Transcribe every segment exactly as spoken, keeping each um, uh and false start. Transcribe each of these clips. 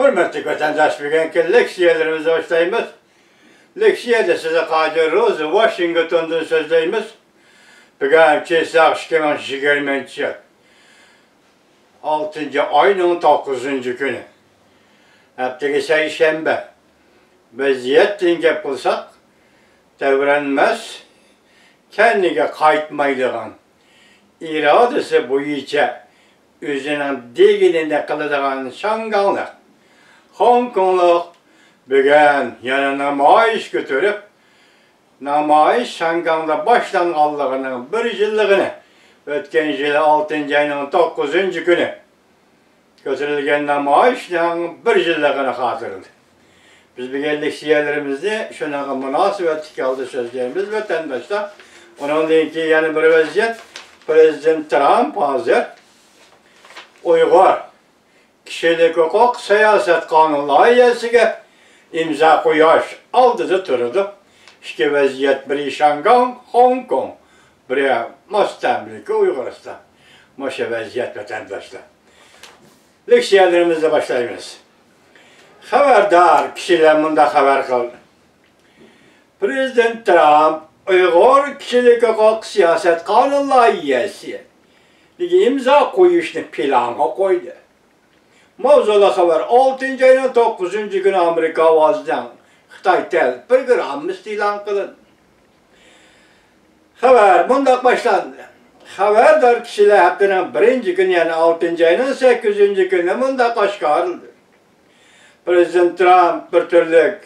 ھۆرمەتلىك ۋەتەنداش، بۈگۈنكى لېكسىيەلىرىمىزنى باشلايمىز. لېكسىيەدە سىزگە قادىر روزى ۋاشىنگتوندىن سۆزلەيمىز. بۈگۈن چېسلاق ئىككى مىڭ يىگىرمىنچى يىل، ئالتىنچى ئاينىڭ توققۇزىنچى كۈنى، ھەپتىگە سەيشەنبە. ۋەزىيەتتىن گەپ قىلساق، تەۋرەنمەس، كەينىگە قايتمايدىغان، ئىرادىسى بويىچە ئۆزىنىڭ دېگىنىنى قىلىدىغان شاڭگاڭلىق، خوڭكوڭلۇق بۈگۈن يەنە نامايىشقا تۇرۇپ، نامايىش شاڭگاڭدا باشلانغانلىقىنىڭ بىر يىللىقىنى، ئۆتكەن يىلى ئالتىنچى ئاينىڭ توققۇزىنچى كۈنى كۆتۈرۈلگەن نامايىشنىڭ بىر يىللىقىنى خاتىرىلىدى. بىز بۈگۈن لېكسىيەلىرىمىزنى شۇنىڭغا مۇناسىۋەتلىك ھالدا سۆزلەيمىز، ۋەتەنداشلار. ئۇنىڭدىن كېيىن يەنە بىر ۋەزىيەت. پرېزىدېنت ترامپ ھازىر ئۇيغۇر كىشىلىك ھوقۇق سىياسەت قانۇن لايىھەسىگە ئىمزا قويۇش ئالدىدا تۇرىدۇ. ئىككى ۋەزىيەت، بىرى شاڭگاڭ، خوڭكوڭ، بىرى مۇستەملىكە ئۇيغۇرىستان. مۇشۇ ۋەزىيەت، ۋەتەنداشلار. لېكسىيەلىرىمىزنى باشلايمىز. خەۋەردار كىشىلەر مۇنداق خەۋەر قىلدى. پرېزىدېنت ترامپ ئۇيغۇر كىشىلىك ھوقۇق سىياسەت قانۇن لايىھەسىگە ئىمزا قويۇشنى پىلانغا قويدى. ماۋزۇلۇق خەۋەر. ئالتىنچى ئاينىڭ توققۇزىنچى كۈنى ئامېرىكا ئاۋازىنىڭ خىتاي تىل پروگراممىسى ئېلان قىلىندى. خەۋەر مۇنداق باشلاندى. خەۋەردار كىشىلەر ھەپتىنىڭ بىرىنچى كۈنى، يەنى ئالتىنچى ئاينىڭ سەككىزىنچى كۈنى مۇنداق ئاشكارىلىدى. پرېزىدېنت ترامپ بىر تۈرلۈك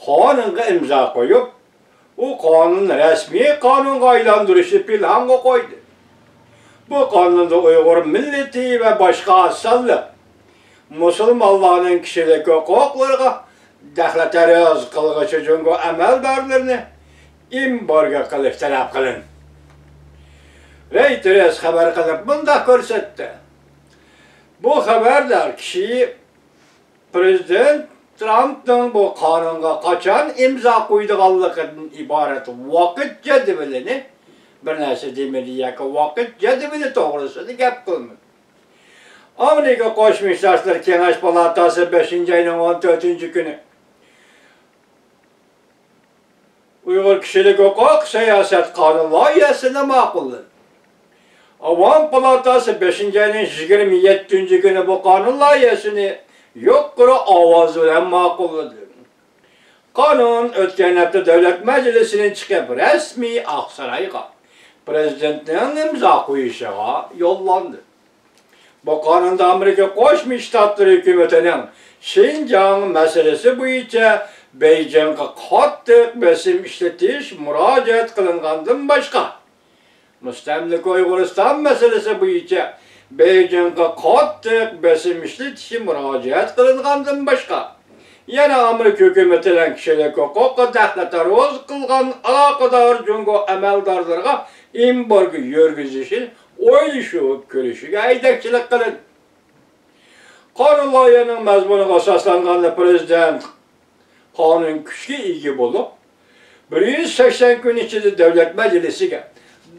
قانۇنغا ئىمزا قويۇپ، ئۇ قانۇننى رەسمىي قانۇنغا ئايلاندۇرۇشنى پىلانغا قويدى. بۇ قانۇندا ئۇيغۇر مىللىتى ۋە باشقا ئاز سانلىق مۇسۇلمانلارنىڭ كىشىلىك ھوقۇقلىرىغا دەخلى-تەرۇز قىلغۇچى جۇڭگو ئەمەلدارلىرىنى ئېمبارگو قىلىش تەلەپ قىلىندى. رويتېرس خەۋەر قىلىپ مۇنداق كۆرسەتتى. بۇ خەۋەردار كىشى پرېزىدېنت ترامپنىڭ بۇ قانۇنغا قاچان ئىمزا قويىدىغانلىقىدىن ئىبارەت ۋاقىت جەدۋىلىنى، بىر نەرسە دېمىدى ياكى ۋاقىت جەدۋىلى توغرىسىدا گەپ قىلمىدى. ئامېرىكا قوشما شتاتلىرى كېڭەش پالاتاسى بەشىنچى ئاينىڭ ئون تۆتىنچى كۈنى ئۇيغۇر كىشىلىك ھوقۇق سىياسەت قانۇن لايىھەسىنى ماقۇللىدى. ئاۋام پالاتاسى بەشىنچى ئاينىڭ يىگىرمە يەتتىنچى كۈنى بۇ قانۇن لايىھەسىنى يۇقىرى ئاۋاز بىلەن ماقۇللىدى. قانۇن ئۆتكەن ھەپتە دۆلەت مەجلىسىدىن چىقىپ، رەسمىي ئاقسارايغا پرېزىدېنتنىڭ ئىمزا قويۇشىغا يوللاندى. بۇ قانۇندا ئامېرىكا قوشما شتاتلىرى ھۆكۈمىتىنىڭ شىنجاڭ مەسىلىسى بويىچە بېيجىڭغا قاتتىق بېسىم ئىشلىتىش مۇراجىئەت قىلىنغاندىن باشقا، مۇستەملىكە ئۇيغۇرىستان مەسىلىسى بويىچە بېيجىڭغا قاتتىق بېسىم ئىشلىتىشى مۇراجىئەت قىلىنغاندىن باشقا، يەنە ئامېرىكا ھۆكۈمىتىنىڭ كىشىلىك ھوقۇققا دەخلى تەرۇز قىلغان ئالاقىدار جۇڭگو ئەمەلدارلىرىغا ئېمبارگو يۈرگۈزۈشنى ئويلىشىپ كۆرۈشىگە ھەيدەكچىلىك قىلىندى. قانۇن لايىھەنىڭ مەزمۇنىغا ئاساسلانغاندا، پرېزىدېنت قانۇن كۈچكە ئىگە بولۇپ، بىر يۈز سەكسەن كۈن ئىچىدە دۆلەت مەجلىسىگە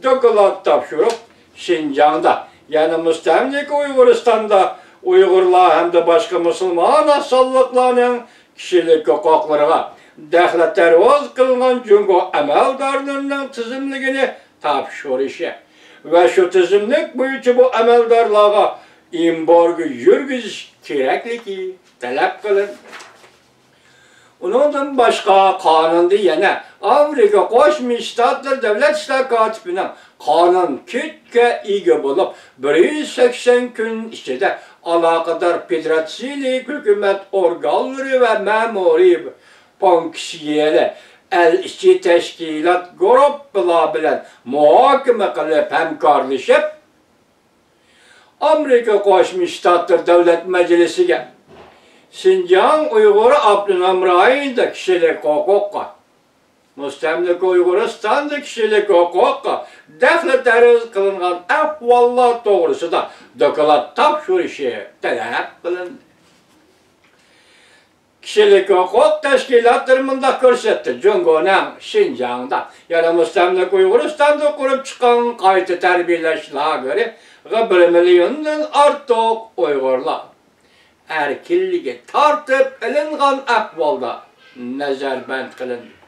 دوكلات تاپشۇرۇپ، شىنجاڭدا، يەنى مۇستەملىكە ئۇيغۇرىستاندا ئۇيغۇرلار ھەمدە باشقا مۇسۇلمان ئاز سانلىقلارنىڭ كىشىلىك ھوقۇقلىرىغا دەخلى تەرۇز قىلغان جۇڭگو ئەمەلدارلىرىنىڭ تىزىملىكىنى تاپشۇرۇشى ۋە شۇ تىزىملىك بويىچە بۇ ئەمەلدارلارغا ئېمبارگو يۈرگۈزۈش كېرەكلىكى تەلەپ قىلىندى. ئۇنىڭدىن باشقا، قانۇندا يەنە ئامېرىكا قوشما شتاتلىرى دۆلەت ئىشلار كاتىپىنىڭ قانۇن كۈچكە ئىگە بولۇپ، بىر يۈز سەكسەن كۈن ئىچىدە ئالاقىدار فېدېراتسىيىلىك ھۆكۈمەت ئورگانلىرى ۋە مەمۇرىي فۇنكسىيەلىك ئەل ئىچى تەشكىلات گۇرۇپپىلار بىلەن مۇھاكىمە قىلىپ ھەمكارلىشىپ، ئامېرىكا قوشما شتاتلىرى دۆلەت مەجلىسىگە شىنجاڭ ئۇيغۇر ئاپتونوم رايونىدا كىشىلىك ھوقۇققا، مۇستەملىكە ئۇيغۇرىستاندا كىشىلىك ھوقۇققا دەخلى تەرۇز قىلىنغان ئەھۋاللار توغرىسىدا دوكلات تاپشۇرۇشى تەلەپ قىلىندى. كىشىلىك ھوقۇق تەشكىلاتلىرى مۇنداق كۆرسەتتى: جۇڭگونىڭ شىنجاڭدا، يەنى مۇستەملىكە ئۇيغۇرىستاندا قۇرۇپ چىققان قايتا تەربىيەلەش لاگېرىغا بىر مىليوندىن ئارتۇق ئۇيغۇرلار، ئەركىنلىكى تارتىپ ئېلىنغان ئەھۋالدا نەزەربەند قىلىندى.